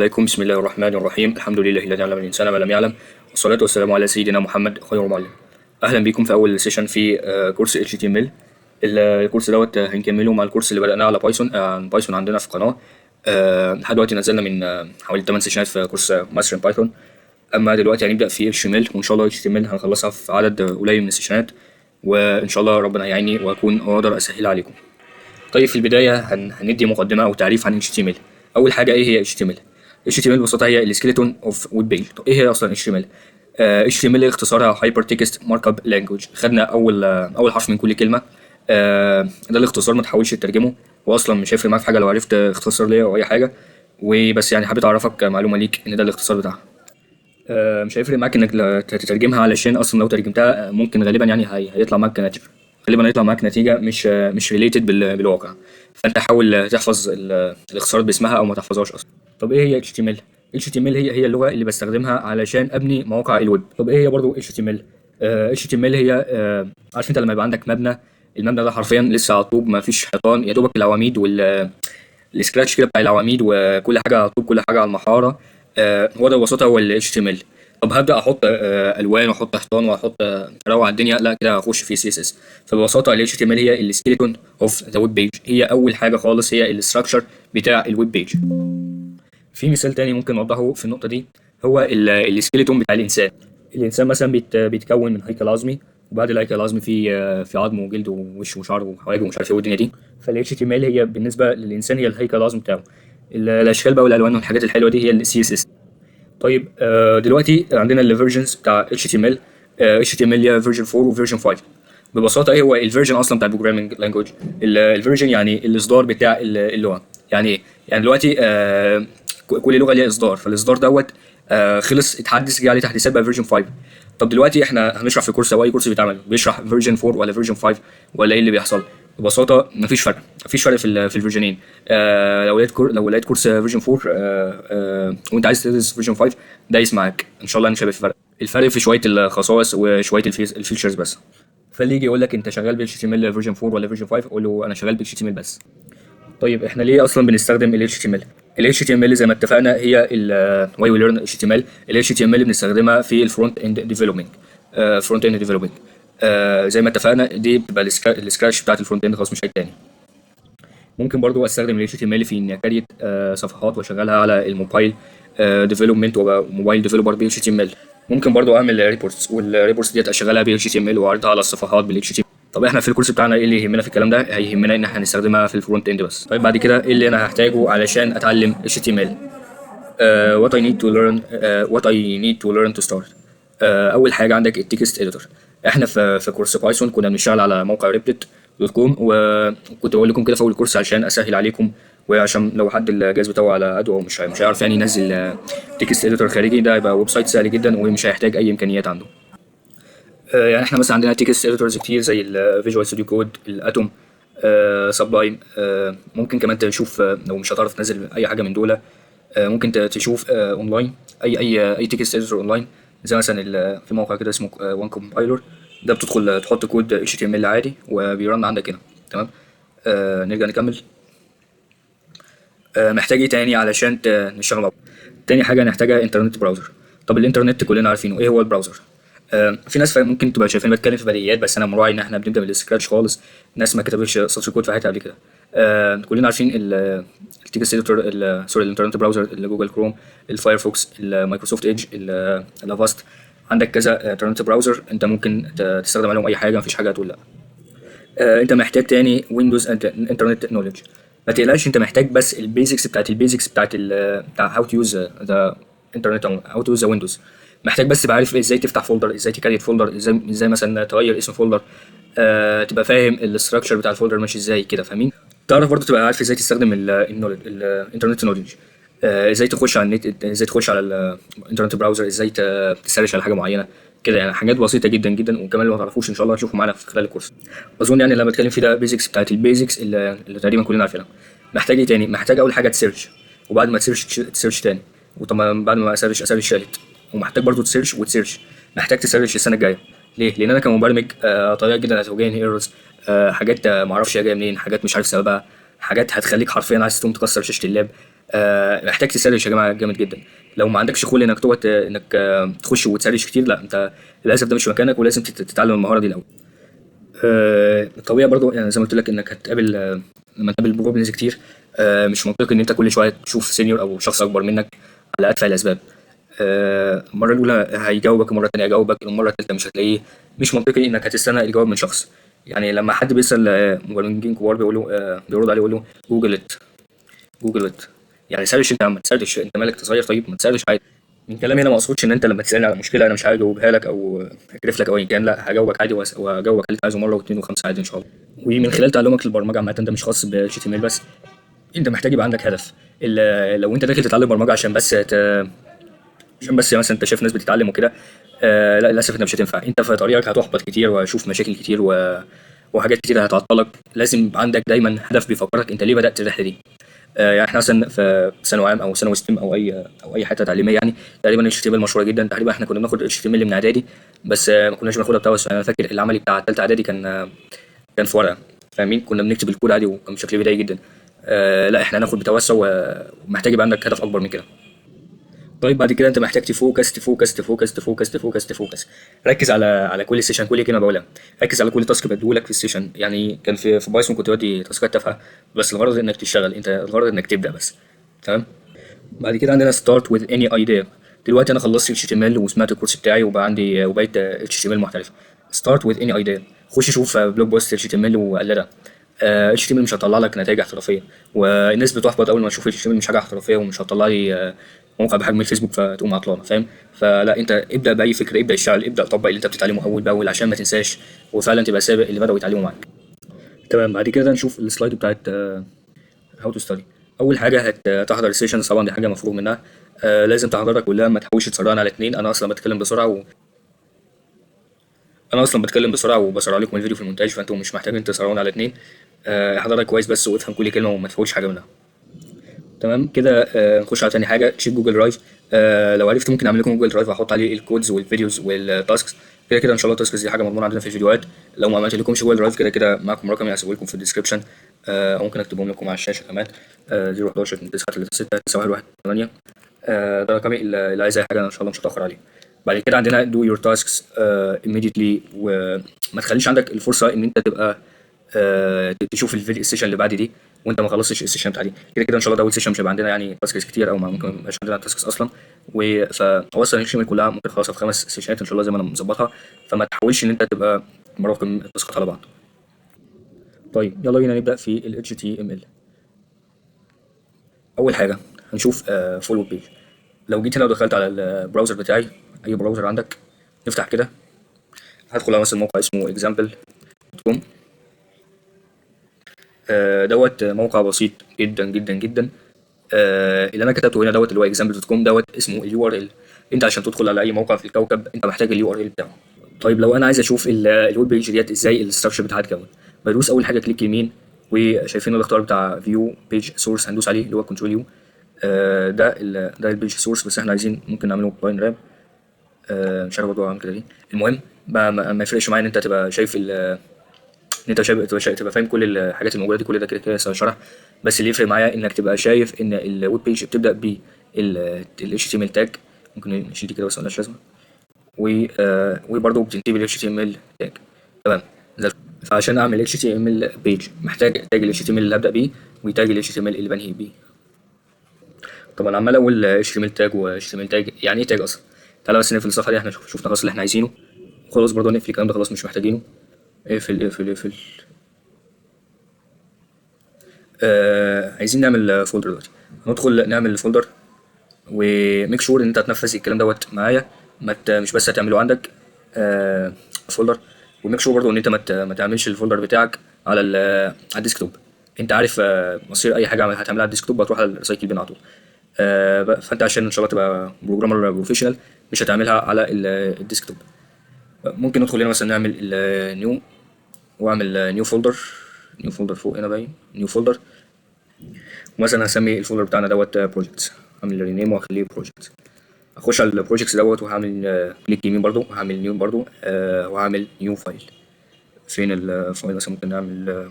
عليكم. بسم الله الرحمن الرحيم. الحمد لله الذي علم الانسان ما لم يعلم، والصلاة والسلام على سيدنا محمد خير معلم. اهلا بيكم في اول session في كورس HTML. الكورس دوت هنكمله مع الكورس اللي بدأناه على Python، عن Python عندنا في القناه. لحد دلوقتي نزلنا من حوالي 8 session ات في كورس Master Python. اما دلوقتي هنبدأ في HTML، وان شاء الله HTML هنخلصها في عدد قليل من ال session ات، وان شاء الله ربنا يعيني واكون اقدر اسهلها عليكم. طيب، في البداية هندي مقدمه او تعريف عن HTML. اول حاجه، ايه هي HTML؟ HTML ببساطة هي ال skeleton of web page. طب ايه هي اصلا HTML؟ HTML اختصارها Hypertext Markup Language. خدنا اول حرف من كل كلمه، ده الاختصار، ما تحاولش تترجمه، هو اصلا مش هيفرق معاك في حاجة لو عرفت اختصار ليه او اي حاجه، وبس يعني حبيت اعرفك معلومة ليك ان ده الاختصار بتاعها. مش هيفرق معاك انك تترجمها، علشان اصلا لو ترجمتها ممكن غالبا يعني هيطلع معاك نتيجه، غالبا هيطلع معاك نتيجة مش related بالواقع. فانت حاول تحفظ الاختصارات باسمها او ما تحفظهاش اصلا. طب ايه هي HTML؟ HTML هي اللغة اللي بستخدمها علشان ابني مواقع الويب. طب ايه هي برضو HTML؟ HTML هي عارف انت لما يبقى عندك مبنى، المبنى ده حرفيا لسه على طوب، ما فيش حيطان، يا دوبك العواميد وال ال scratch كده بتاع العواميد، وكل حاجة على طوب، كل حاجة على المحاره. هو ده ببساطة هو ال HTML. طب هبدا احط الوان واحط حيطان واحط اروق على الدنيا؟ لا، كده هخش في CSS. فببساطه ال HTML هي ال skeleton of the web page، هي اول حاجة خالص، هي ال structure بتاع ال web page. في مثال تاني ممكن نوضحه في النقطة دي، هو ال skeleton بتاع الانسان. الانسان مثلا بيتكون من هيكل عظمي، وبعد الهيكل العظمي في عظم وجلد ووش وشعر وحواجب ومش عارف ايه والدنيا دي. فال HTML هي بالنسبة للانسان هي الهيكل العظمي بتاعه. الاشكال بقى والالوان والحاجات الحلوة دي هي ال CSS. طيب، دلوقتي عندنا ال versions بتاع HTML. HTML ليها version 4 و version 5. ببساطة ايه هو ال version اصلا بتاع ال programming language؟ ال version يعني الاصدار بتاع اللغه. يعني ايه؟ يعني دلوقتي كل لغة ليها اصدار، فالاصدار دوت خلص، اتحدث، جه عليه تحديثات، بقى version 5. طب دلوقتي احنا هنشرح في كورس او اي كورس بيتعمل بيشرح version 4 ولا version 5 ولا ايه اللي بيحصل؟ ببساطة مفيش فرق، مفيش فرق في ال version ين. لو لقيت كورس version 4 وانت عايز تدرس version 5، دايس معاك ان شاء الله، مش هيبقى في فرق. الفرق في شوية الخصائص وشوية ال features بس. فاللي يجي يقول لك انت شغال ب HTML version 4 ولا version 5، قول له انا شغال ب HTML بس. طيب، احنا ليه اصلا بنستخدم ال HTML؟ ال HTML زي ما اتفقنا هي ال why we learn HTML. ال HTML بنستخدمها في ال front end developing. front end developing زي ما اتفقنا دي بتبقى ال scratch بتاعت ال front end، خلاص مش حاجة تاني. ممكن برضو استخدم ال HTML في اني ا create صفحات واشغلها على ال mobile development وابقى mobile developer ب HTML. ممكن برضو اعمل reports، وال reports ديت اشغلها ب HTML واعرضها على الصفحات بال HTML. طب احنا في الكورس بتاعنا ايه اللي يهمنا في الكلام ده؟ هيهمنا ان احنا نستخدمها في ال front end بس. طيب، بعد كده ايه اللي انا هحتاجه علشان اتعلم HTML؟ What I need to learn what I need to learn to start. اول حاجة عندك ال text editor. احنا في كورس Python كنا بنشتغل على موقع replit.com، وكنت بقول لكم كده في اول الكورس عشان اسهل عليكم، وعشان لو حد الجهاز بتاعه على قده او مش هيعرف يعني ينزل text editor خارجي، ده يبقى website سهل جدا ومش هيحتاج اي امكانيات عنده. يعني احنا مثلا عندنا text editors كتير زي ال Visual Studio Code، ال Atom، Sublime. ممكن كمان تشوف لو مش هتعرف تنزل اي حاجة من دول، ممكن تشوف اونلاين اي text editor online، زي مثلا في موقع كده اسمه OneCompiler، ده بتدخل تحط code HTML عادي وبي run عندك هنا. تمام، نرجع نكمل. محتاج ايه تاني علشان نشتغل مع بعض؟ تاني حاجة نحتاجها internet browser. طب الانترنت كلنا عارفينه، ايه هو ال browser؟ في ناس ممكن تبقى شايفين بتكلم في بديهيات، بس انا مراعي ان احنا بنبدا من ال scratch خالص، ناس ما كتبتش سطر كود في حياتها قبل كده. كلنا عارفين ال text editor، sorry، ال internet browser، ال Google Chrome، ال Firefox، ال Microsoft Edge، ال Avast. عندك كذا internet browser انت ممكن تستخدم عليهم اي حاجه، مفيش حاجة هتقول لا. انت محتاج تاني Windows internet knowledge. ما تقلقش، انت محتاج بس ال basics بتاعت ال basics بتاعت بتاع how to use the internet، how to use the Windows. محتاج بس تبقى عارف ازاي تفتح folder، ازاي ت create folder، ازاي مثلا تغير اسم folder، تبقى فاهم ال structure بتاع ال folder ماشي ازاي كده، فاهمين؟ تعرف برضه تبقى عارف ازاي تستخدم ال knowledge، ال internet knowledge، ازاي تخش على النت، ازاي تخش على ال internet browser، ازاي ت search على حاجة معينة كده، يعني حاجات بسيطة جدا جدا. وكمان اللي ما تعرفوش ان شاء الله هتشوفوا معانا في خلال الكورس. اظن يعني اللي انا بتكلم فيه ده basics بتاعت ال basics اللي تقريبا كلنا عارفينها. محتاج ايه تاني؟ محتاج اول حاجة ت search، وبعد ما ت search ت search تاني، وطبعا بعد ما ا search ا search تالت، ومحتاج برضو ت search وت search. محتاج ت search السنة الجاية ليه؟ لان انا كمبرمج طبيعي جدا هتواجهني errors، حاجات معرفش هي جاية منين، حاجات مش عارف سببها، حاجات هتخليك حرفيا عايز تقوم تكسر شاشة ال lap. محتاج ت search يا جماعة جامد جدا. لو ما عندكش خلق انك تقعد انك تخش وت search كتير، لا انت للاسف ده مش مكانك، ولازم تتعلم المهارة دي الاول. الطبيعي برضو يعني زي ما قلت لك انك هتقابل لما تقابل problems كتير، مش منطقي ان انت كل شوية تشوف senior او شخص اكبر منك على اتفه الاسباب. المرة الاولى هيجاوبك، المرة الثانية هيجاوبك، المرة الثالثة مش هتلاقيه. مش منطقي انك هتستنى الجواب من شخص. يعني لما حد بيسال مبرمجين كبار بيقولوا بيرد عليه يقول له Google it، Google it. يعني search انت يا عم، ما ت search، انت مالك صغير، طيب ما ت search عادي. من كلامي انا ما اقصدش ان انت لما تسالني على مشكلة انا مش هجاوبها لك او هكرف لك او ايا كان، لا هجاوبك عادي واجاوبك اللي انت عايزه مرة واثنين وخمسة عادي ان شاء الله. ومن خلال تعلمك للبرمجه عامة، ده مش خاص ب HTML بس، انت محتاج يبقى عندك هدف. لو انت داخل تتعلم برمجة عشان بس عشان بس مثلا انت شايف ناس بتتعلم وكده، لا للاسف انت مش هتنفع. انت في طريقك هتحبط كتير وهتشوف مشاكل كتير وحاجات كتير هتعطلك. لازم يبقى عندك دايما هدف بيفكرك انت ليه بدات الرحلة دي. يعني احنا مثلا في ثانوي عام او ثانوي STEM او اي حتة تعليمية، يعني تقريبا HTML مشهورة جدا. تقريبا احنا كنا بناخد HTML من اعدادي، بس ما كناش بناخدها بتوسع. انا فاكر العملي بتاع ثالثة اعدادي كان في ورقة، فاهمين؟ كنا بنكتب الكود عادي وكان بشكل بدائي جدا. لا احنا هناخد بتوسع، ومحتاج يبقى عندك هدف اكبر من كده. طيب بعد كده انت محتاج ت focus ت focus ت focus ت focus ت focus ت focus. ركز على كل session، كل كلمة بقولها، ركز على كل task بديهولك في ال session. يعني كان في Python كنت بدي task ات تافهة، بس الغرض انك تشتغل، انت الغرض انك تبدا بس، تمام؟ بعد كده عندنا start with any idea. دلوقتي انا خلصت HTML وسمعت الكورس بتاعي وبقى عندي وبقيت HTML محترف. start with any idea، خش شوف blog post HTML وقلدها. HTML مش هتطلع لك نتائج احترافية، والناس بتحبط اول ما تشوف HTML مش حاجة احترافية ومش هتطلع لي موقع بحجم الفيسبوك فتقوم عطلانه، فاهم؟ فلا انت ابدا باي فكرة، ابدا اشتغل، ابدا طبق اللي انت بتتعلمه اول باول عشان ما تنساش، وفعلا تبقى سابق اللي بداوا يتعلموا معاك. تمام. بعد كده نشوف ال slide بتاعت how to study. اول حاجة هتحضر ال sessions، طبعا دي حاجة مفروغ منها، لازم تحضرها كلها، ما تحاولش تسرعنا على اتنين. انا اصلا بتكلم بسرعة و انا اصلا بتكلم بسرعة وبسرع لكم الفيديو في المونتاج، فانتم مش محتاجين تسرعونا على اتنين. احضرها كويس بس وافهم كل كلمة وما تفوتش حاجة منها. تمام كده. نخش على تاني حاجة، check Google Drive. لو عرفت ممكن اعمل لكم Google Drive احط عليه ال codes وال videos وال tasks. كده كده ان شاء الله ال tasks دي حاجة مضمونه عندنا في الفيديوهات. لو ما عملت لكمش Google Drive كده كده معاكم رقمي هسيبه لكم في ال description، او ممكن اكتبهم لكم على الشاشة كمان. 0 11 9 3 6 9 1 1 8. ده رقمي، اللي عايز اي حاجة انا ان شاء الله مش هتاخر عليه. بعد كده عندنا do your tasks immediately، وما تخليش عندك الفرصة ان انت تبقى تشوف الفيديو ال session اللي بعد دي وانت ما خلصتش ال session بتاع دي. كده كده ان شاء الله ده اول session مش هيبقى عندنا يعني tasks كتير، او ممكن ما يبقاش عندنا tasks اصلا، فاصلا ال HTML كلها ممكن تخلصها في 5 session ات ان شاء الله زي ما انا مظبطها، فما تحاولش ان انت تبقى مراكم ال task ات على بعض. طيب يلا بينا نبدا في ال HTML. اول حاجة هنشوف full web page. لو جيت هنا ودخلت على ال browser بتاعي، اي browser عندك، نفتح كده، هدخل على مثلا موقع اسمه example.com. دوت موقع بسيط جدا جدا جدا. اللي انا كتبته هنا دوت اللي هو example.com دوت اسمه ال URL. انت عشان تدخل على اي موقع في الكوكب انت محتاج ال URL بتاعه. طيب لو انا عايز اشوف ال web page ديت ازاي ال structure بتاعها اتكون، بدوس اول حاجة click يمين، وشايفين الاختيار بتاع view page source هندوس عليه اللي هو control U. ده ال page source، بس احنا عايزين ممكن نعمله plain wrap. مش عارف برضه اعمل كده ليه. المهم ما يفرقش معايا ان انت تبقى شايف ان انت شايف تبقى, شايف تبقى فاهم كل الحاجات الموجودة دي، كل ده كده كده شرح، بس اللي يفرق معايا انك تبقى شايف ان ال web page بتبدا ب ال HTML tag، ممكن نشيل دي كده بس مالهاش لازمه، وبرده بتنتهي بال HTML tag. تمام. فعشان اعمل HTML page محتاج tag ال HTML اللي هبدا بيه و tag ال HTML اللي بنهي بيه. طب انا عمال اقول HTML tag و HTML tag، يعني ايه tag اصلا؟ تعالى بس نقفل الصفحة دي، احنا شفنا خلاص اللي احنا عايزينه، خلاص برضه نقفل الكلام ده خلاص مش محتاجينه. اقفل اقفل اقفل. عايزين نعمل folder دلوقتي، هندخل نعمل folder و make sure ان انت هتنفذ الكلام دوت معايا، مش بس هتعمله عندك folder، و make sure برضه ان انت ما تعملش ال folder بتاعك على ال desktop. انت عارف مصير اي حاجة هتعملها على ال desktop هتروح على ال recycle bin على طول. فانت عشان ان شاء الله تبقى programmer professional مش هتعملها على ال desktop. ممكن ندخل هنا مثلا نعمل new، واعمل new folder، new folder فوق هنا باين new folder، ومثلا هسمي ال folder بتاعنا دوت projects، هعمل rename واخليه projects. اخش على ال projects دوت وهعمل click يمين برضو، وهعمل new برضو، وهعمل new file. فين ال file مثلا؟ ممكن نعمل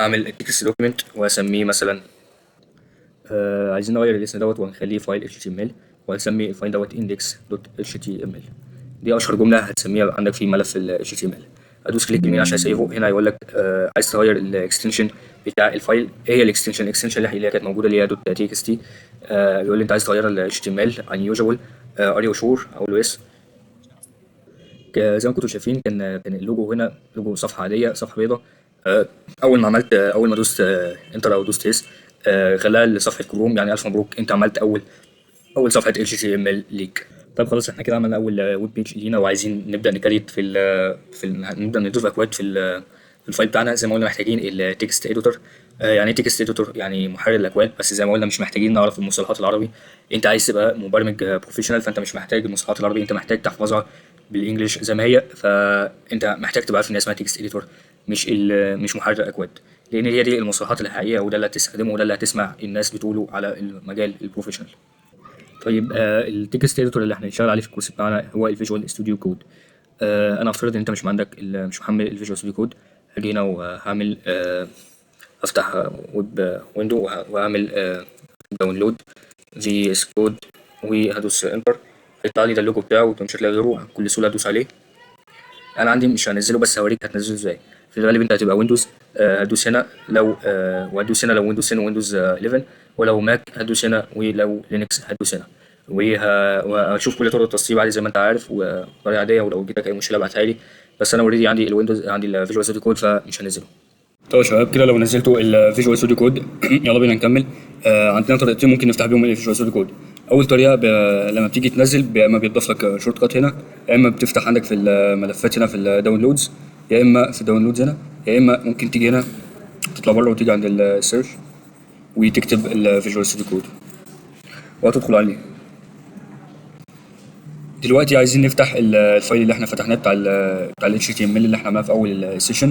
هعمل text document واسميه مثلا، عايزين نغير الاسم دوت وهنخليه file HTML، وهنسمي ال file دوت index.html. دي اشهر جملة هتسميها عندك في ملف ال HTML. ادوس click يمين عشان اسيفه. هنا هيقول لك عايز تغير ال extension بتاع ال file. ايه هي ال extension؟ ال extension اللي هي كانت موجودة اللي هي dot txt. بيقول لي انت عايز تغيرها ل HTML unusual، are you sure؟ اقول له yes. زي ما كنتوا شايفين كان اللوجو هنا لوجو صفحة عاديه، صفحة بيضاء. اول ما دوست enter او دوست yes، خلاها لصفحة كروم. يعني الف مبروك، انت عملت اول صفحة HTML ليك. طيب خلاص، احنا كده عملنا اول web page لينا، وعايزين نبدا ن create في ال في ال نبدا نضيف اكواد في ال file بتاعنا. زي ما قلنا محتاجين ال text editor. يعني ايه text editor؟ يعني محرر الاكواد. بس زي ما قلنا مش محتاجين نعرف المصطلحات العربي. انت عايز تبقى مبرمج professional، فانت مش محتاج المصطلحات العربي، انت محتاج تحفظها بال English زي ما هي. فانت محتاج تبقى عارف ان اسمها text editor، مش محرر اكواد، لان هي دي المصطلحات الحقيقية، وده اللي هتستخدمه وده اللي هتسمع الناس بتقوله على المجال ال professional. طيب ال text editor اللي احنا هنشتغل عليه في الكورس بتاعنا هو ال Visual Studio Code. انا افترض ان انت مش عندك مش محمل ال Visual Studio Code. هاجي هنا وهعمل افتح web window وهعمل download VS Code وهدوس enter. هيطلع لي ده اللوجو بتاعه وانت مش هتلاقي غيره، بكل سهولة هدوس عليه. انا عندي مش هنزله بس هوريك هتنزله ازاي. في الغالب انت هتبقى Windows، هتدوس هنا لو وهتدوس هنا لو Windows 10 Windows 11، ولو Mac هتدوس هنا، ولو Linux هتدوس هنا. وهشوف كل طرق التسطيب عادي زي ما انت عارف وطريقه عاديه، ولو جيتك اي مشكلة ابعتها لي. بس انا already عندي ال Windows، عندي ال Visual Studio Code، فمش هنزله. طيب يا شباب كده لو نزلتوا ال Visual Studio Code يلا بينا نكمل. عندنا طريقتين ممكن نفتح بيهم ال Visual Studio Code. اول طريقه لما بتيجي تنزل يا اما بيضاف لك shortcut هنا، يا اما بتفتح عندك في الملفات هنا في ال downloads، يا اما في ال downloads هنا، يا اما ممكن تيجي هنا تطلع بره وتيجي عند ال search وتكتب ال Visual Studio Code وهتدخل عليه. دلوقتي عايزين نفتح ال file اللي احنا فتحناه بتاع ال HTML اللي احنا عملناه في اول ال session.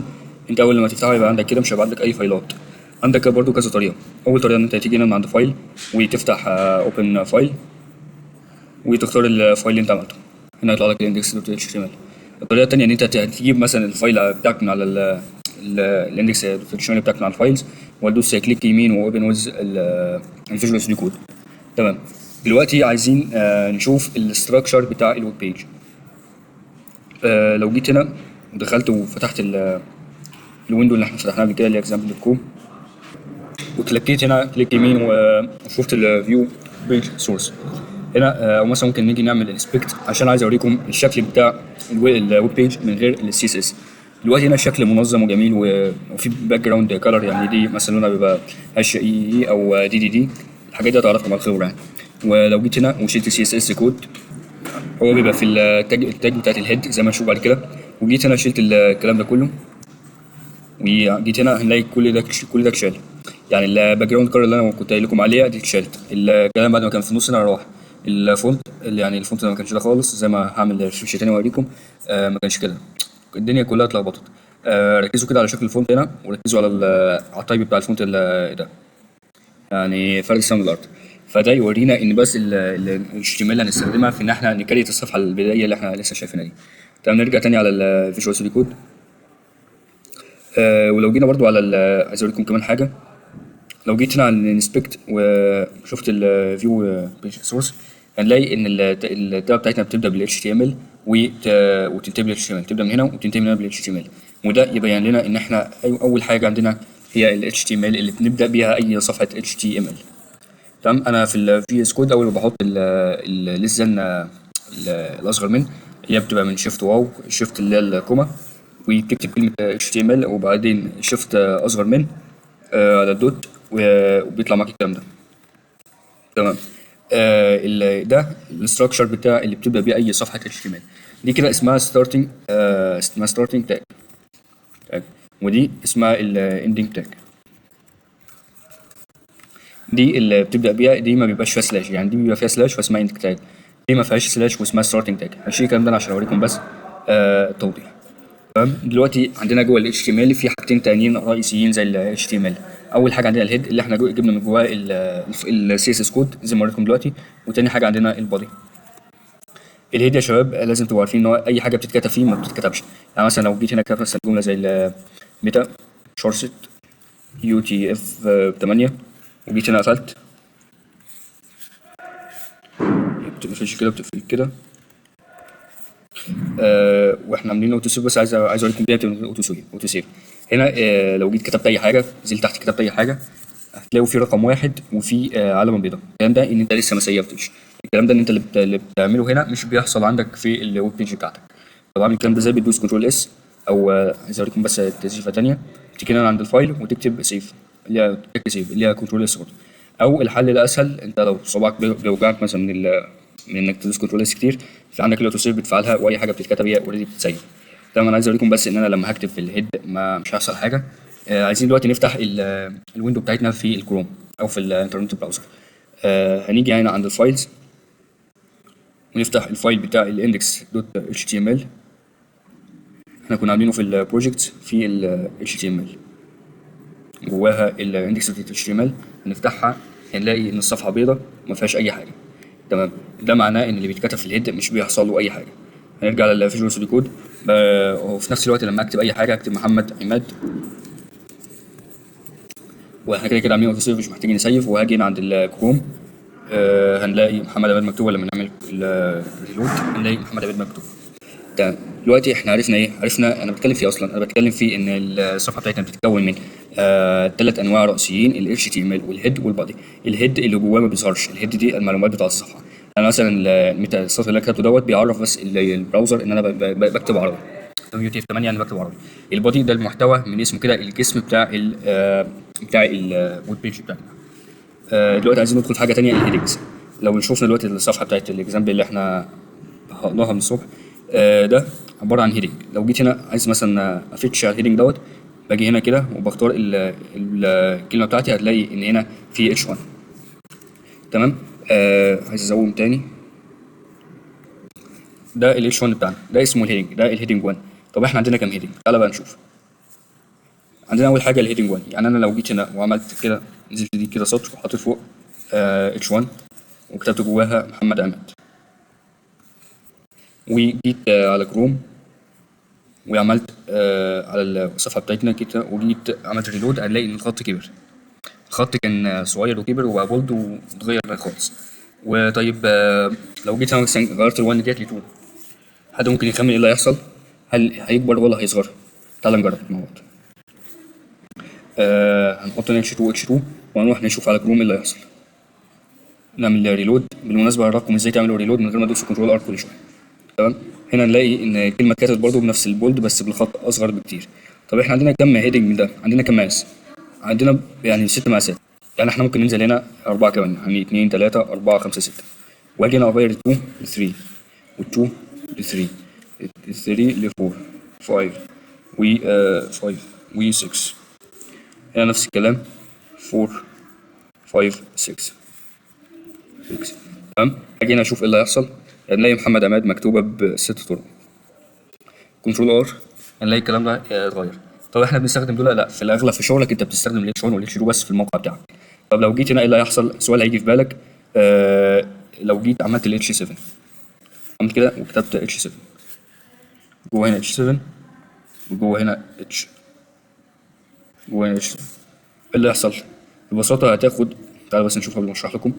انت اول لما تفتحه يبقى عندك كده، مش هيبقى عندك اي فايلات. عندك برضو كذا طريقه. اول طريقه ان انت تيجي هنا من عند file وتفتح open file وتختار ال file اللي انت عملته. هنا يطلع لك ال index dot HTML. الطريقة الثانية ان انت تجيب مثلا ال file بتاعك من على ال index dot HTML بتاعك من على ال files، وتدوس click يمين و open with ال Visual Studio Code. تمام. دلوقتي عايزين نشوف ال structure بتاع ال web page. لو جيت هنا ودخلت وفتحت ال window اللي احنا فتحناها قبل كده اللي هي example dot com، وكليكيت هنا click يمين وشفت ال view page source هنا، او مثلا ممكن نيجي نعمل inspect عشان عايز اوريكم الشكل بتاع ال web page من غير ال CSS. دلوقتي هنا الشكل منظم وجميل وفي background color، يعني دي مثلا لونها بيبقى hash EE او DDD، الحاجات دي هتعرفها مع الخبرة يعني. ولو جيت هنا وشلت CSS code، هو بيبقى في ال tag بتاعت ال head زي ما هنشوف بعد كده. وجيت هنا شلت الكلام ده كله، وجيت هنا هنلاقي كل ده اتشال. يعني ال background color اللي انا كنت قايل لكم عليها دي اتشالت، الكلام بعد ما كان في النص هنا راح. ال font اللي يعني ال font ده ما كانش ده خالص، زي ما هعمل refresh تاني واوريكم، ما كانش كده، الدنيا كلها اتلخبطت. ركزوا كده على شكل ال font هنا، وركزوا على ال type بتاع ال font ده، يعني فرق السما من الارض. فده يورينا ان بس ال HTML اللي هنستخدمها في ان احنا ن create الصفحة البدائية اللي احنا لسه شايفينها دي. تمام. نرجع تاني على ال Visual Studio Code. ولو جينا برضو على عايز اوريكم كمان حاجه. لو جيت هنا على ال inspect وشفت ال view page source، هنلاقي ان ال tag بتاعتنا بتبدا بال HTML وتنتهي بال HTML، تبدا من هنا وتنتهي من هنا بال HTML. وده يبين لنا ان احنا اول حاجة عندنا هي ال HTML اللي بنبدا بيها اي صفحة HTML. تمام. انا في ال VS Code اول ما بحط ال less than الاصغر من، هي بتبقى من shift واو shift اللي هي ال comma، وتكتب كلمة HTML وبعدين shift اصغر من على ال dot، وبيطلع معاك الكلام ده. تمام. ده ال structure بتاع اللي بتبدا بيه اي صفحة HTML. دي كده اسمها starting tag، ودي اسمها ال ending tag. دي اللي بتبدا بيها، دي ما بيبقاش فيها slash، يعني دي بيبقى فيها slash واسمها ending tag، دي ما فيهاش slash واسمها starting tag. هشيل الكلام ده عشان اوريكم بس التوضيح. تمام. دلوقتي عندنا جوه ال HTML في حاجتين تانيين رئيسيين زي ال HTML. اول حاجة عندنا ال head اللي احنا جبنا من جواه ال CSS code زي ما وريتكم دلوقتي، وتاني حاجة عندنا ال body. ال head يا شباب لازم تبقوا عارفين ان هو اي حاجة بتتكتب فيه ما بتتكتبش. يعني مثلا لو جيت هنا كتبت مثلا جملة زي ال meta charset UTF 8، وجيت هنا قفلت، بتقفلش كده، بتقفل كده. واحنا عاملين auto save، بس عايز اوريكم ديت auto save. auto save هنا، لو جيت كتبت اي حاجة، نزلت تحت كتبت اي حاجة، هتلاقوا في رقم 1 وفي علامة بيضاء. الكلام ده ان انت لسه ما سيفتش، الكلام ده ان انت اللي بتعمله هنا مش بيحصل عندك في ال web page بتاعتك. طب اعمل الكلام ده ازاي؟ بتدوس control S، او عايز اوريكم بس تسيفه ثانية، تيجي هنا عند ال file وتكتب save اللي هي تكتب save اللي هي control S برضه. او الحل الاسهل، انت لو صباعك بيوجعك مثلا من انك تدوس control S كتير، في عندك ال auto save بتفعلها، واي حاجة بتتكتب هي already بتتسيف. تمام. انا عايز اوريكم بس ان انا لما هكتب في ال head ما مش هيحصل حاجة. عايزين دلوقتي نفتح ال window بتاعتنا في الكروم او في ال internet browser. هنيجي هنا عند ال files ونفتح ال file بتاع ال index dot HTML، احنا كنا عاملينه في ال project في ال HTML، جواها ال index dot HTML. هنفتحها هنلاقي ان الصفحة بيضة وما فيهاش اي حاجة. تمام. ده معناه ان اللي بيتكتب في ال head مش بيحصل له اي حاجة. هنرجع لل Visual Studio Code، وفي نفس الوقت لما اكتب اي حاجة اكتب محمد عماد، واحنا كده كده عاملين auto save مش محتاجين نسيف. وهاجي هنا عند الكروم، هنلاقي محمد عماد مكتوب، لما نعمل ال reload هنلاقي محمد عماد مكتوب. تمام. دلوقتي احنا عرفنا ايه؟ عرفنا انا بتكلم في ايه اصلا؟ انا بتكلم في ان الصفحة بتاعتنا بتتكون من 3 انواع رئيسيين، ال HTML وال head وال body. ال head اللي جواه ما بيظهرش، ال head دي المعلومات بتاعت الصفحة. انا مثلا السطر اللي انا كتبته دوت بيعرف بس ال browser ان انا بكتب عربي، UTF 8 يعني بكتب عربي. ال body ده المحتوى من اسمه كده، الجسم بتاع بتاع ال web page بتاعنا. دلوقتي عايزين ندخل في حاجة ثانية، ال headings. لو شفنا دلوقتي الصفحة بتاعت ال example اللي احنا قلناها من الصبح، ده عبارة عن heading. لو جيت هنا عايز مثلا ا fetch على ال heading دوت، باجي هنا كده وبختار الكلمة بتاعتي، هتلاقي ان هنا في H 1. تمام. عايز ا zoom تاني، ده ال H 1 بتاعنا، ده اسمه ال heading، ده ال heading 1. طب احنا عندنا كام heading؟ تعالى بقى نشوف. عندنا اول حاجة ال heading 1، يعني انا لو جيت هنا وعملت كده، نزلت دي كده سطر وحطيت فوق H 1 وكتبت جواها محمد عماد، وجيت على كروم وعملت على الصفحة بتاعتنا كده، وجيت عملت reload، هنلاقي ان الخط كبر. الخط كان صغير وكبر وبقى bold واتغير خالص. وطيب لو جيت انا مثلا غيرت ال1 ديت ل2، حد ممكن يخمن ايه اللي هيحصل؟ هل هيكبر ولا هيصغر؟ تعال نجرب مع بعض. هنحط هنا H 2 H 2 وهنروح نشوف على كروم ايه اللي هيحصل. نعمل reload. بالمناسبة هعرفكم ازاي تعملوا reload من غير ما تدوسوا control R كل شوية. تمام. هنا نلاقي ان الكلمة اتكتبت برضو بنفس ال bold بس بالخط اصغر بكتير. طب احنا عندنا كم heading من ده؟ عندنا كم مقاس؟ عندنا يعني 6 مقاسات، يعني احنا ممكن ننزل هنا 4 كمان، يعني 2 3 4 5 6، واجي هنا اغير 2 ل 3 و2 ل 3 3 ل 4 5 و 5 و 6، هنا نفس الكلام 4 5 6 6. تمام. اجي هنا اشوف ايه اللي هيحصل. هنلاقي محمد عماد مكتوبة بست طرق. control R هنلاقي الكلام ده اتغير. طب احنا بنستخدم دول؟ لا، في الاغلب في شغلك انت بتستخدم ال H 1 وال H 2 بس في الموقع بتاعك. طب لو جيت هنا ايه اللي هيحصل؟ سؤال هيجي في بالك. لو جيت عملت ال H 7، عملت كده وكتبت H 7، جوه هنا H 7 وجوه هنا H، جوه هنا H 7، ايه اللي هيحصل؟ ببساطة هتاخد، تعالوا بس نشوف قبل ما اشرح لكم.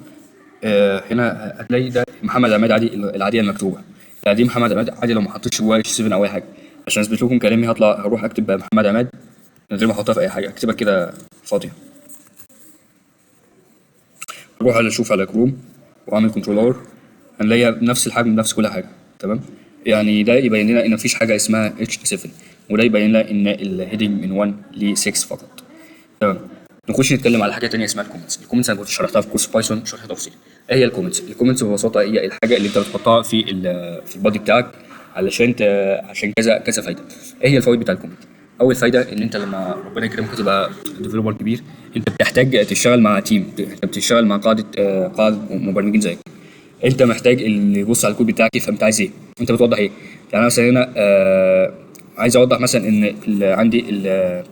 هنا هتلاقي ده محمد عماد عادي، العادية المكتوبة، يعني دي محمد عماد عادي لو ما حطيتش جواها H 7 او اي حاجة. عشان اثبت لكم كلامي هطلع هروح اكتب محمد عماد من غير ما احطها في اي حاجة، اكتبها كده فاضية. اروح على اشوف على كروم واعمل control R، هنلاقيها بنفس الحجم بنفس كل حاجة. تمام. يعني ده يبين لنا ان مفيش حاجة اسمها H 7، وده يبين لنا ان ال heading من 1 ل 6 فقط. تمام. نخش نتكلم على حاجة تانية اسمها ال comments. ال comments انا كنت شرحتها في كورس Python شرح تفصيلي. ايه هي ال comments؟ ال comments ببساطة هي الحاجة اللي انت بتحطها في ال body بتاعك علشان عشان كذا كذا فايده. ايه هي الفوائد بتاع ال comment؟ اول فايده ان انت لما ربنا يكرمك تبقى developer كبير، انت بتحتاج تشتغل مع team، انت بتشتغل مع قاعدة مبرمجين زيك. انت محتاج اللي يبص على الكود بتاعك يفهم انت عايز ايه، انت بتوضح ايه. يعني مثلا هنا عايز اوضح مثلا ان عندي ال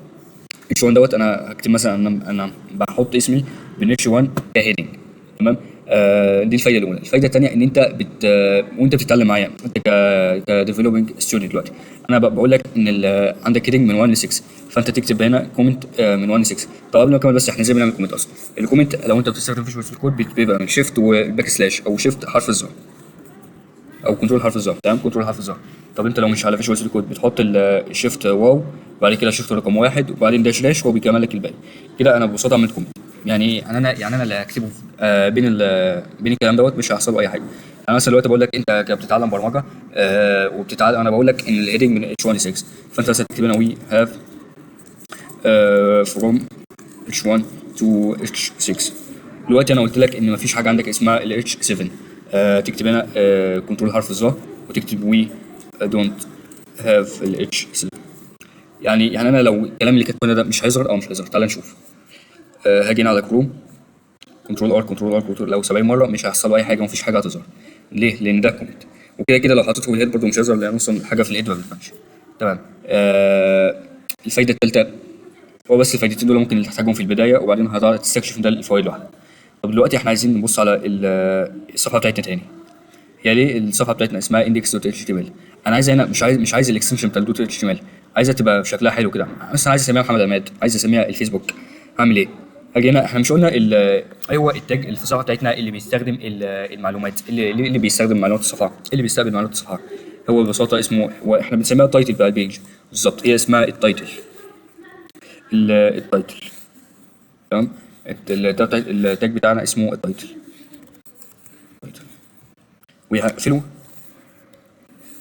H 1 دوت، انا هكتب مثلا انا بحط اسمي بال H 1 ك heading. تمام. دي الفايدة الاولى. الفايدة الثانية ان انت وانت بتتعلم معايا انت ك developing student دلوقتي، انا بقول لك ان عندك heading من 1 ل 6، فانت تكتب هنا comment من 1 ل 6. طب قبل ما اكمل بس، احنا ازاي بنعمل comment اصلا؟ ال comment لو انت بتستخدم Visual Studio Code بيبقى من shift و backslash او shift حرف الظا او control حرف الظا، تمام؟ control حرف الظا. طب انت لو مش على Visual Studio Code بتحط ال shift واو، وبعد كده shift رقم 1، وبعدين dash dash، وهو بيكمل لك الباقي. كده انا ببساطة عملت comment. يعني ايه؟ يعني انا اللي هكتبه بين الكلام دوت مش هيحصل له اي حاجة. انا مثلا دلوقتي بقول لك انت بتتعلم برمجة، وبتتعلم، انا بقول لك ان ال heading من H 1 ل 6، فانت مثلا تكتب هنا we have from H 1 to H 6. دلوقتي انا قلت لك ان مفيش حاجة عندك اسمها ال H 7، تكتب هنا control حرف الظا وتكتب we don't have ال H 7. يعني انا لو الكلام اللي كاتبه ده مش هيظهر او مش هيظهر. تعال نشوف. هاجي هنا على كروم، control R control R control، لو 70 مرة مش هيحصل له اي حاجة ومفيش حاجة هتظهر. ليه؟ لان ده comment، وكده كده لو حطيته في ال head برضه مش هيظهر، لان اصلا حاجة في ال head ما بتبانش. تمام. الفايدة الثالثة، هو بس الفايدتين دول ممكن تحتاجهم في البداية، وبعدين هتقعد تستكشف ده الفوائد لوحدها. طب دلوقتي احنا عايزين نبص على الصفحة بتاعتنا تاني. هي ليه الصفحة بتاعتنا اسمها index.html؟ انا عايز هنا مش عايز ال extension بتاع ال dot html، عايزها تبقى شكلها حلو كده. مثلا عايز اسميها محمد عماد، عايز اسميها الفيسبوك. هعمل ايه؟ هاجي هنا، احنا مش قلنا ايوه ال tag اللي في الصفحة بتاعتنا اللي بيستخدم المعلومات، اللي بيستخدم معلومات الصفحة، اللي بيستقبل معلومات الصفحة، هو ببساطة اسمه، هو احنا بنسميها ال title بتاع ال page بالظبط، هي اسمها ال title، ال title. تمام. ال tag بتاعنا اسمه ال title، وهقفله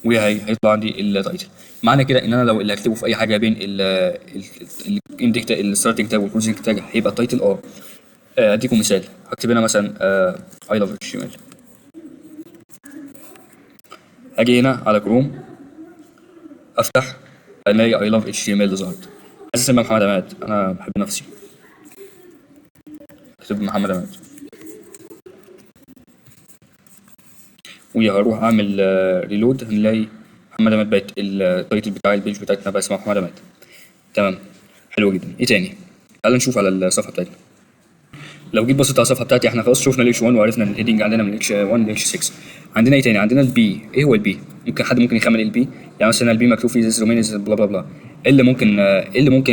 وهيطلع عندي ال title. معنى كده ان انا لو اللي هكتبه في اي حاجة بين ال starting tag وال closing tag هيبقى ال title. اديكم مثال، هكتب هنا مثلا I love HTML. اجي هنا على كروم افتح الاقي I love HTML ظهرت. عايز اسميها محمد عماد، انا بحب نفسي، اكتب محمد عماد، وهروح اعمل reload، هنلاقي محمد عماد بقت ال title بتاع ال page بتاعتنا بقى اسمها محمد عماد. تمام، حلو جدا. ايه تاني؟ تعال نشوف على الصفحة بتاعتنا. لو جيت بصيت على الصفحة بتاعتي، احنا خلاص شفنا ال H 1 وعرفنا ان ال heading عندنا من H 1 ل H 6. عندنا ايه تاني؟ عندنا ال P. ايه هو ال P؟ ممكن حد ممكن يخمن ال P؟ يعني مثلا ال P مكتوب فيه this domain is blah blah blah. ايه اللي ممكن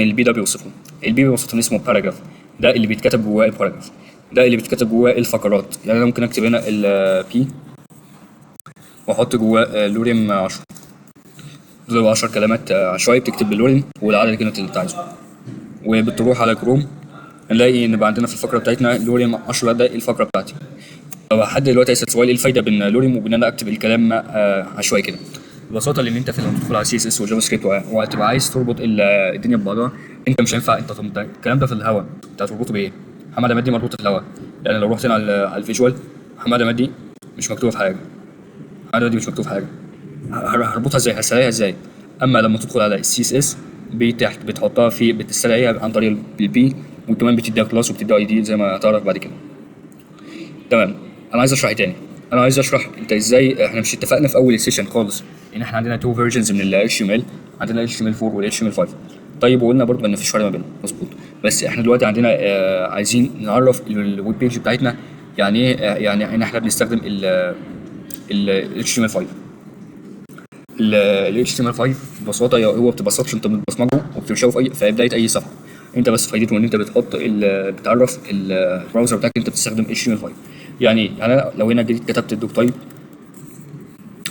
ال P ده بيوصفه؟ ال P بيوصفه اسمه paragraph، ده اللي بيتكتب جواه ال paragraph، ده اللي بيتكتب جواه الفقرات. يعني انا ممكن اكتب هنا ال P واحط جواه lorem 10، دول 10 كلمات عشوائي بتكتب بال lorem والعدد الكلمات اللي انت عايزه. وبتروح على كروم نلاقي ان بقى عندنا في الفقرة بتاعتنا lorem 10، ده الفقرة بتاعتي. طب حد دلوقتي هيسال سؤال، ايه الفايدة بين lorem وبين انا اكتب الكلام عشوائي كده؟ ببساطة لان انت في لما تدخل على CSS و JavaScript وهتبقى عايز تربط الدنيا ببعضها، انت مش هينفع، انت الكلام ده في الهواء، انت هتربطه بايه؟ محمد عماد دي مربوطة في الهواء، لان لو رحت هنا على ال visual محمد عماد دي مش مكتوبة في حاجة، محمد عماد دي مش مكتوبة في حاجة، هربطها ازاي؟ هستدعيها ازاي؟ اما لما تدخل على ال CSS بتحطها في، بتستدعيها عن طريق ال P، وكمان بتديها class وبتديها ID زي ما هتعرف بعد كده. تمام. انا عايز اشرح ايه تاني؟ انا عايز اشرح انت ازاي، احنا مش اتفقنا في اول session خالص ان احنا عندنا two versions من ال HTML، عندنا ال HTML 4 وال HTML 5. طيب وقلنا برضو ان مفيش فرق ما بينهم، مظبوط. بس احنا دلوقتي عندنا عايزين نعرف ال web page بتاعتنا يعني ايه، يعني ان احنا بنستخدم ال HTML 5. ال HTML 5 ببساطة هو بتبقى سطر انت بتبصمجه وبتمشيه في بداية اي صفحة. انت بس فايدته ان انت بتعرف ال browser بتاعك انت بتستخدم HTML 5. يعني ايه؟ يعني انا لو هنا جيت كتبت ال doctype،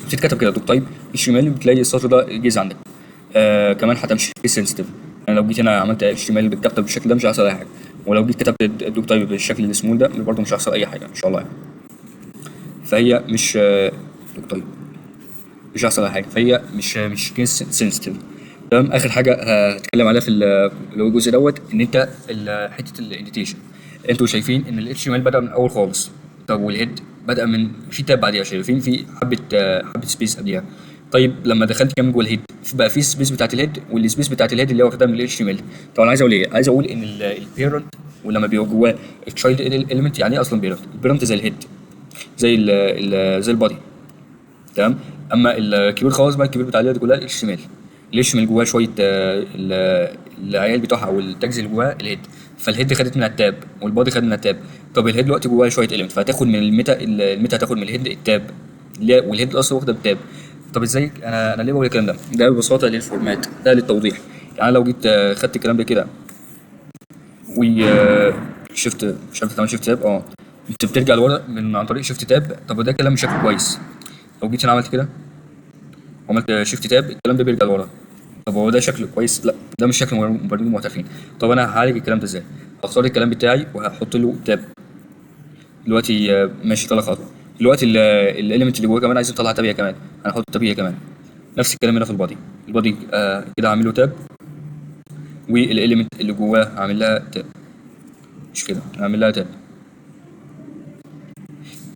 بتتكتب كده doctype HTML، بتلاقي السطر ده جه عندك. كمان حتى مش sensitive، انا لو جيت هنا عملت HTML بال capital بالشكل ده مش هيحصل اي حاجة، ولو جيت كتبت ال doctype بالشكل السمول ده برضه مش هيحصل اي حاجة ان شاء الله يعني. فهي مش doctype مش هيحصل اي حاجة، فهي مش case sensitive. تمام. اخر حاجة هتكلم عليها في اللي هو الجزء دوت، ان انت حتة ال indentation. انتوا شايفين ان ال HTML بدا من الاول خالص، طب وال head بدا من في tab بعديها، شايفين في حبه space قبليها. طيب لما دخلت كام جوه ال head بقى في space بتاعت ال head، وال space بتاعت ال head اللي هو واخدها من ال HTML. طب انا عايز اقول ايه؟ عايز اقول ان ال parent ولما بيبقى جواه ال child element، يعني ايه اصلا parent؟ ال parent زي ال head، زي ال body. تمام. اما الكبير خالص بقى، الكبير بتاع ال head كلها ال HTML. ال HTML جواه شوية العيال بتوعها او ال tags اللي جواه ال head، فال head خدت منها ال tab وال body خد منها ال tab. طب ال head دلوقتي جواه شوية element، فهتاخد من ال meta، ال meta هتاخد من ال head ال tab، وال head اصلا واخده ال tab. طب ازاي انا ليه بقول الكلام ده؟ ده ببساطة لل format، ده للتوضيح. يعني لو جيت خدت الكلام ده كده و shift، مش عارف تعمل shift tab، انت بترجع لورا من عن طريق shift tab. طب ده كلام مش شكله كويس. لو جيت هنا عملت كده وعملت shift tab الكلام ده بيرجع لورا. طب هو ده شكله كويس؟ لا، ده مش شكل مبرمجين محترفين. طب انا هعالج الكلام ده ازاي؟ هختار الكلام بتاعي وهحط له tab. دلوقتي ماشي طلع خطوة. دلوقتي ال element اللي جواه كمان عايز نطلع tab هي كمان، هنحط tab هي كمان. نفس الكلام هنا في ال body، ال body كده هعمل له tab، وال element اللي جواه هعمل لها tab، مش كده هعمل لها tab.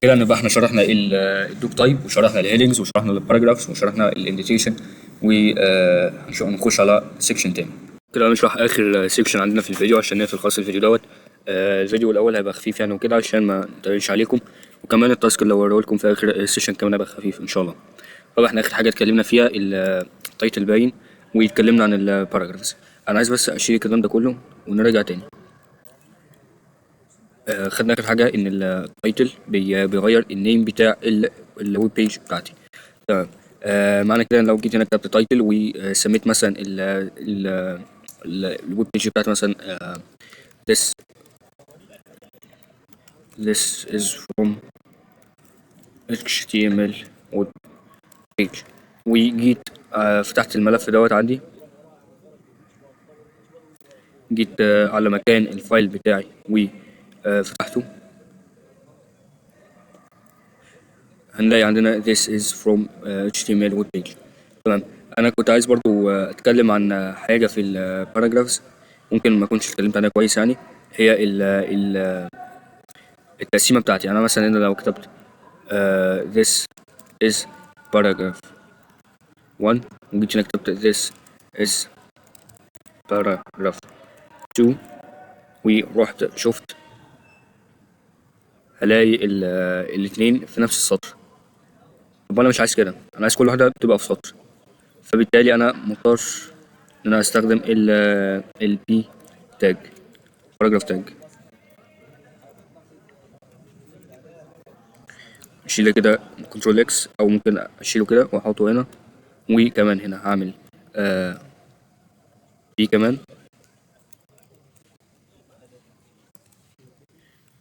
كده نبقى احنا شرحنا ال doctype وشرحنا ال headings وشرحنا ال paragraphs وشرحنا ال indentation، ونخش على section تاني. كده هنشرح اخر section عندنا في الفيديو عشان نقفل خلاص الفيديو دوت. الفيديو الاول هيبقى خفيف يعني وكده عشان ما نطولش عليكم، وكمان ال task اللي هوريه لكم في اخر ال session كمان هيبقى خفيف ان شاء الله. طب احنا اخر حاجة اتكلمنا فيها ال title باين، واتكلمنا عن ال paragraphs. انا عايز بس اشيل الكلام ده كله ونرجع تاني. خدنا اخر حاجة ان ال title بيغير ال name بتاع ال web page بتاعتي. تمام. معنى كده ان لو جيت هنا كتبت title وسميت مثلا ال web page بتاعتي مثلا، this is from HTML web page، وجيت فتحت الملف دوت عندي، جيت على مكان ال file بتاعي و فتحته، هنلاقي عندنا this is from HTML web page. تمام. انا كنت عايز برضو اتكلم عن حاجة في ال paragraphs ممكن ما اكونش اتكلمت عنها كويس، يعني هي التقسيمة بتاعتي. يعني انا مثلا هنا لو كتبت this is paragraph 1 وجيت هنا كتبت this is paragraph 2 ورحت شفت، هلاقي الاتنين في نفس السطر. طب انا مش عايز كده، انا عايز كل واحدة تبقى في سطر، فبالتالي انا مضطر ان انا استخدم ال P tag، paragraph tag. اشيله كده control X، او ممكن اشيله كده واحطه هنا، وكمان هنا هعمل P كمان،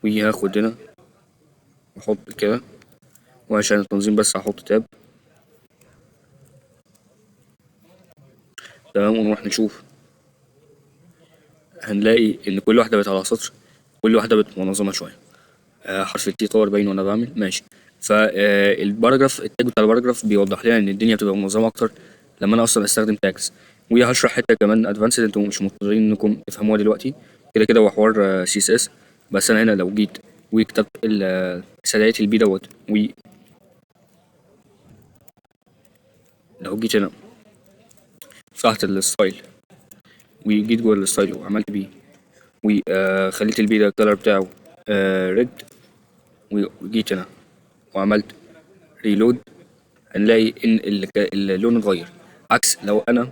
وهاخد هنا واحط كده، وعشان التنظيم بس هحط tab. تمام. ونروح نشوف، هنلاقي ان كل واحدة بقت على سطر، كل واحدة بقت منظمة شوية. حرف ال T طور باين وانا بعمل ماشي. ال paragraph، ال tag بتاع ال paragraph بيوضح لنا ان الدنيا بتبقى منظمة اكتر لما انا اصلا استخدم tags. وهشرح حتة كمان advanced انتم مش مضطرين انكم تفهموها دلوقتي، كده كده هو حوار CSS. بس انا هنا لو جيت وكتبت سدايات ال P دوت، و لو جيت هنا فتحت ال style وجيت جوه ال style وعملت P وخليت ال P ده ال color بتاعه red، وجيت هنا وعملت reload، هنلاقي ان اللون اتغير. عكس لو انا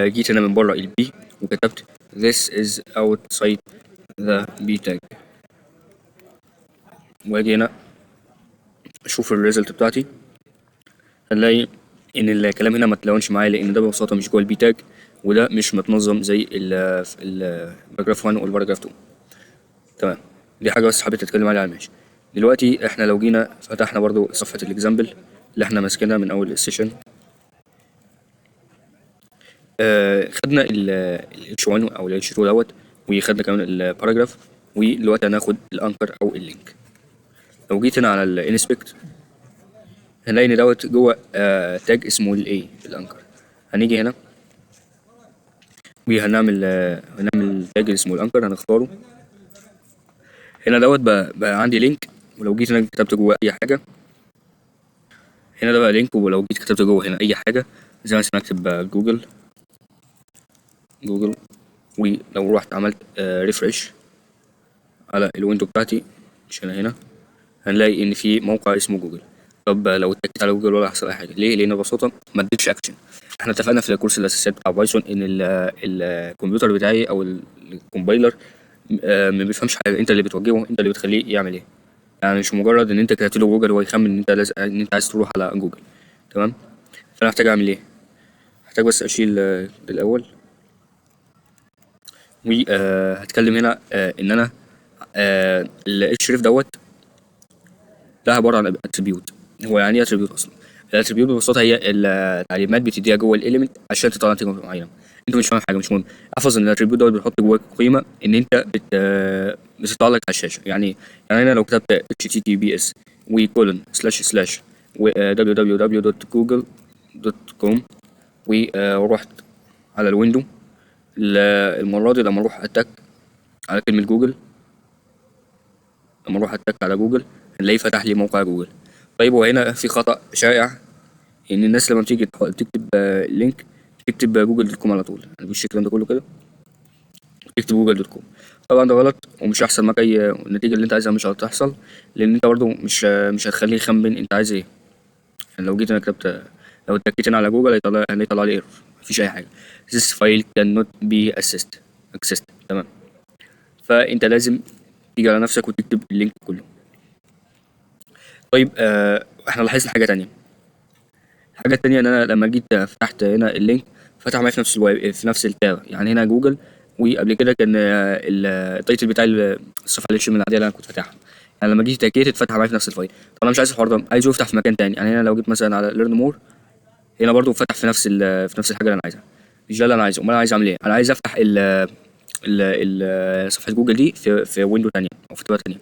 جيت هنا من بره ال P وكتبت this is outside the p tag، واجي هنا اشوف ال result بتاعتي، هنلاقي ان الكلام هنا ما اتلونش معايا، لان ده ببساطة مش جوه ال P tag، وده مش متنظم زي ال paragraph 1 وال paragraph 2. تمام. دي حاجة بس حبيت اتكلم عليها على الماشي. دلوقتي احنا لو جينا فتحنا برضو صفحة ال example اللي احنا ماسكينها من اول ال session، خدنا ال H1 او ال H2 دوت، وخدنا كمان ال paragraph، ودلوقتي هناخد ال anchor او ال link. لو جيت هنا على ال inspect هنلاقي ان دوت جوه tag اسمه ال A ال anchor. هنيجي هنا وهنعمل هنعمل tag اسمه ال anchor، هنختاره هنا دوت. بقى عندي link، ولو جيت هنا كتبت جوه اي حاجة هنا ده بقى link، ولو جيت كتبت جوه هنا اي حاجة زي مثلا اكتب جوجل، جوجل، ولو رحت عملت refresh على ال window بتاعتي مش هنا، هنا هنلاقي ان في موقع اسمه جوجل. طب لو اتكيت على جوجل ولا هيحصل اي حاجة. ليه؟ لان ببساطة ما اديتش اكشن. احنا اتفقنا في الكورس الاساسي بتاع Python ان الكمبيوتر بتاعي او ال compiler ما بيفهمش حاجه، انت اللي بتوجهه، انت اللي بتخليه يعمل ايه. يعني مش مجرد ان انت كتبت له جوجل هو يخمن ان انت لازم ان انت عايز تروح على جوجل. تمام. فانا محتاج اعمل ايه؟ محتاج بس اشيل الاول، وهتكلم هنا ان انا ال href دوت ده عبارة عن attribute. هو يعني ايه attribute اصلا؟ ال attribute ببساطة هي التعليمات بتديها جوه ال element عشان تطلع نتيجة معينة. انت مش فاهم حاجة، مش مهم. احفظ ان ال attribute دوت بتحط جواه قيمة ان انت بتطلع لك على الشاشة. يعني انا لو كتبت https و colon slash slash و www.google.com ورحت على ال window، المرة دي لما اروح اتك على كلمة جوجل، لما اروح اتك على جوجل هنلاقيه فتح لي موقع جوجل. طيب هو هنا في خطأ شائع ان الناس لما بتيجي تكتب link تكتب Google dot com على طول، يعني بالشكل الكلام ده كله كده تكتب Google dot com. طبعا ده غلط ومش هيحصل معاك اي النتيجة اللي انت عايزها، مش هتحصل، لان انت برضو مش هتخليه يخمن انت عايز ايه. يعني لو جيت انا كتبت، لو اتكيت هنا على جوجل هيطلع لي error، مفيش اي حاجة، this file cannot be accessed. تمام. فانت لازم تيجي على نفسك وتكتب ال link كله. طيب احنا لاحظنا حاجة تانية. الحاجة التانية ان انا لما جيت فتحت هنا ال link فتح معايا في نفس الويب، في نفس ال tab. يعني هنا جوجل، وقبل كده كان ال title بتاع الصفحة اللي من العادية اللي انا كنت فاتحها. يعني لما جيت اتاكدت اتفتح معايا في نفس ال file. طب انا مش عايز الحوار ده، عايزه يفتح في مكان تاني. يعني هنا لو جيت مثلا على learn more، هنا برضو فتح في نفس في نفس الحاجة اللي انا عايزها. مش ده اللي انا عايزه. امال انا عايز اعمل ايه؟ انا عايز افتح صفحة جوجل دي في window تانية او في tab تانية.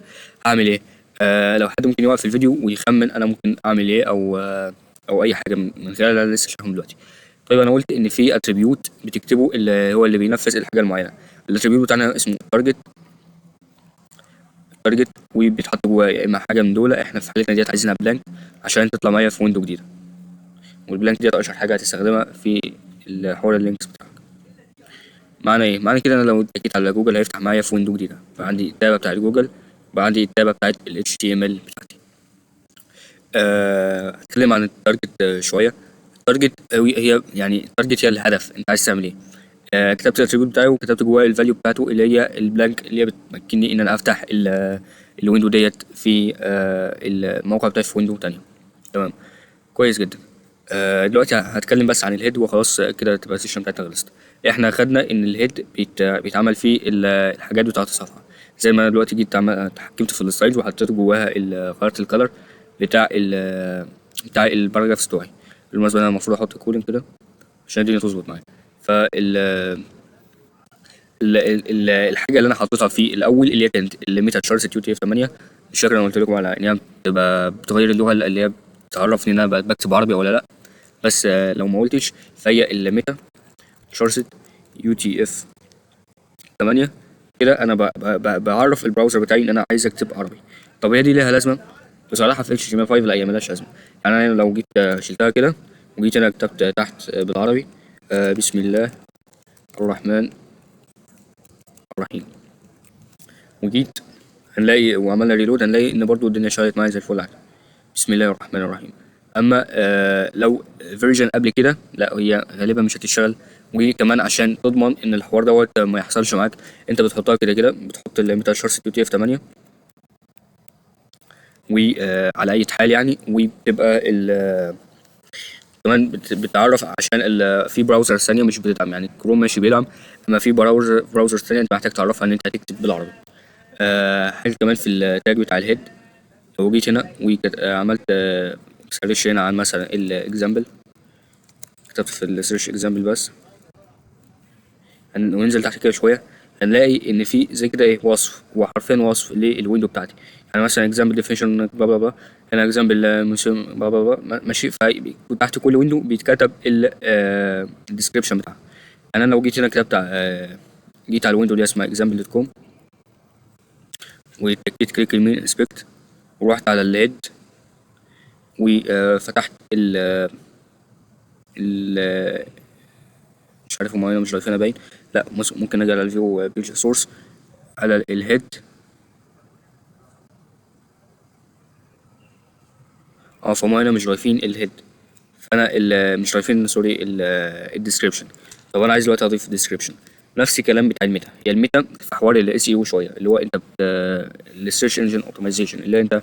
هعمل ايه؟ لو حد ممكن يوقف الفيديو ويخمن انا ممكن اعمل ايه او اي حاجة من خلال اللي انا لسه شارحهم دلوقتي. طيب انا قلت ان في attribute بتكتبه اللي هو اللي بينفذ الحاجة المعينة. ال attribute بتاعنا اسمه target، وبيتحط جواه يا اما حاجة من دول. احنا في حالتنا ديت عايزينها blank عشان تطلع معايا في window جديدة، وال blank ديت اشهر حاجة هتستخدمها في الحوار ال links بتاعك. معنى ايه؟ معنى كده انا لو اتكيت على جوجل هيفتح معايا في window جديدة، فعندي ال tab بتاعت جوجل وعندي ال tab بتاعت ال HTML بتاعتي. هتكلم عن ال target شوية. ال target هي يعني ال target هي الهدف، انت عايز تعمل ايه. كتبت ال attribute بتاعي وكتبت جواه ال value بتاعته اللي هي ال blank، اللي هي بتمكنني ان انا افتح ال window ديت في الموقع بتاعي في window تانية. تمام، كويس جدا. دلوقتي هتكلم بس عن ال head وخلاص كده تبقى ال session بتاعتنا خلصت. احنا خدنا ان ال head بيتعمل فيه الحاجات بتاعت الصفحة، زي ما انا دلوقتي جيت اتحكمت في ال style وحطيت جواها غيرت ال color بتاع ال paragraphs بتوعي. بالمناسبة انا المفروض احط colon كده عشان الدنيا تظبط معايا. فال الحاجة اللي انا حطيتها في الاول اللي هي كانت ال meta charset UTF 8، مش فاكر انا قلت لكم على ان هي بتبقى بتغير اللغة اللي هي بتعرفني ان انا بكتب عربي ولا لا، بس لو ما قلتش فهي ال meta charset UTF 8 كده انا بعرف ال browser بتاعي ان انا عايز اكتب عربي. طب هي دي ليها لازمه؟ بصراحة في HTML 5 لا، هي ملهاش لازمه. يعني انا لو جيت شلتها كده وجيت انا كتبت تحت بالعربي بسم الله الرحمن الرحيم، وجيت هنلاقي وعملنا reload هنلاقي ان برضو الدنيا شغالت معايا زي الفل عادي، بسم الله الرحمن الرحيم. اما لو version قبل كده لا، هي غالبا مش هتشتغل. وكمان عشان تضمن ان الحوار دوت ما يحصلش معاك، انت بتحطها كده كده، بتحط ال meta charset UTF 8 وعلى اي حال يعني، وبتبقى كمان بتعرف عشان في browser ثانية مش بتدعم، يعني كروم ماشي بيدعم، اما في browser ثانية انت محتاج تعرفها ان انت هتكتب بالعربي. حاجة كمان في ال tag بتاع ال head، لو جيت هنا وعملت search هنا عن مثلا ال example، كتبت في ال search example بس، وننزل تحت كده شوية هنلاقي ان في زي كده ايه وصف، هو حرفيا وصف لل window بتاعتي. يعني مثلا example definition blah blah blah، هنا example blah blah blah، ماشي. فتحت كل window بيتكتب ال description بتاعها. يعني انا لو جيت هنا كتبت جيت على ال window اللي اسمها example dot com وتكيت click يمين inspect، ورحت على ال head وفتحت ال مش عارف هما هنا مش شايفينها باين، لا ممكن اجي على ال view page source على ال head، فهم هنا مش شايفين ال head. فانا مش شايفين sorry ال description. طب انا عايز دلوقتي اضيف description، نفس الكلام بتاع ال meta. هي ال meta في حوار ال SEO شويه، اللي هو انت ال search engine optimization، اللي انت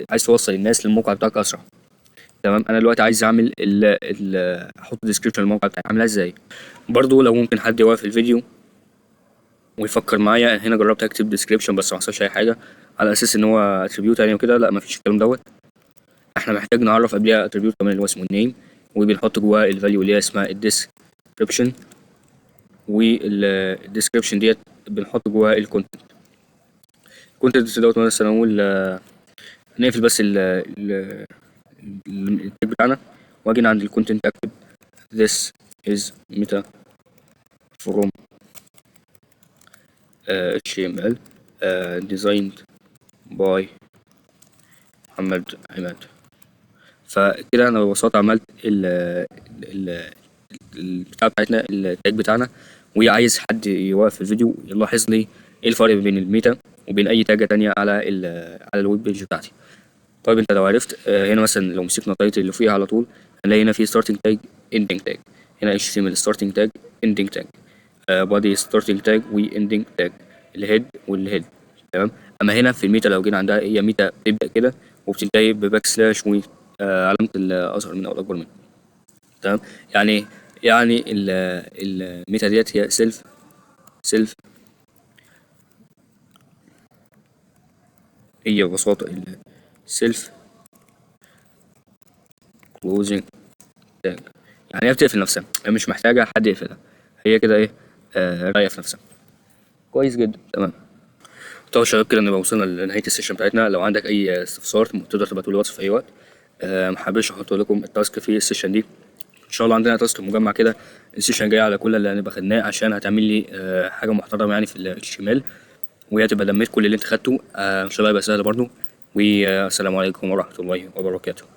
عايز توصل الناس للموقع بتاعك اسرع. تمام، انا دلوقتي عايز اعمل احط description للموقع بتاعي، اعملها ازاي؟ برضو لو ممكن حد يوقف الفيديو ويفكر معايا. هنا جربت اكتب description بس ما حصلش اي حاجه، على اساس ان هو attribute يعني وكده، لا مفيش الكلام دوت. احنا محتاج نعرف قبلها attribute كمان اللي هو اسمه name، وبنحط جواه ال value اللي هي اسمها ال description، وال description ديت بنحط جواها ال content. ال content دوت مثلا نقول، نقفل بس ال tag بتاعنا، واجي عند ال content اكتب this is meta from HTML designed by محمد عماد. فكده انا ببساطة عملت البتاع بتاعتنا، ال tag بتاعنا. وعايز حد يوقف الفيديو يلاحظ لي ايه الفرق بين ال meta وبين اي tag تانية على ال web page بتاعتي. طيب انت لو عرفت، هنا مثلا لو مسكنا title اللي فيها على طول هنلاقي هنا في starting tag ending tag، هنا HTML starting tag ending tag، body starting tag و ending tag، ال head وال head. تمام، اما هنا في ال meta لو جينا عندها هي meta بتبدا كده وبتنتهي ب backslash و علامة الأصغر منها أو الأكبر منها. تمام، يعني يعني ال meta ديت هي self هي ببساطة ال self closing tag، يعني هي بتقفل نفسها، هي مش محتاجة حد يقفلها، هي كده إيه، رايقة في نفسها. كويس جدا. تمام. طب يا شباب كده نبقى وصلنا لنهاية ال session بتاعتنا. لو عندك أي استفسار تقدر تبعته لي واتس في أي وقت. ما حاببش أحط لكم ال task في ال session دي، إن شاء الله عندنا task مجمع كده ال session الجاي على كل اللي هنبقى خدناه، عشان هتعمل لي حاجة محترمة في ال HTML، وهي تبقى لميت كل اللي أنت خدته. إن شاء الله يبقى سهل برضه. والسلام عليكم ورحمة الله وبركاته.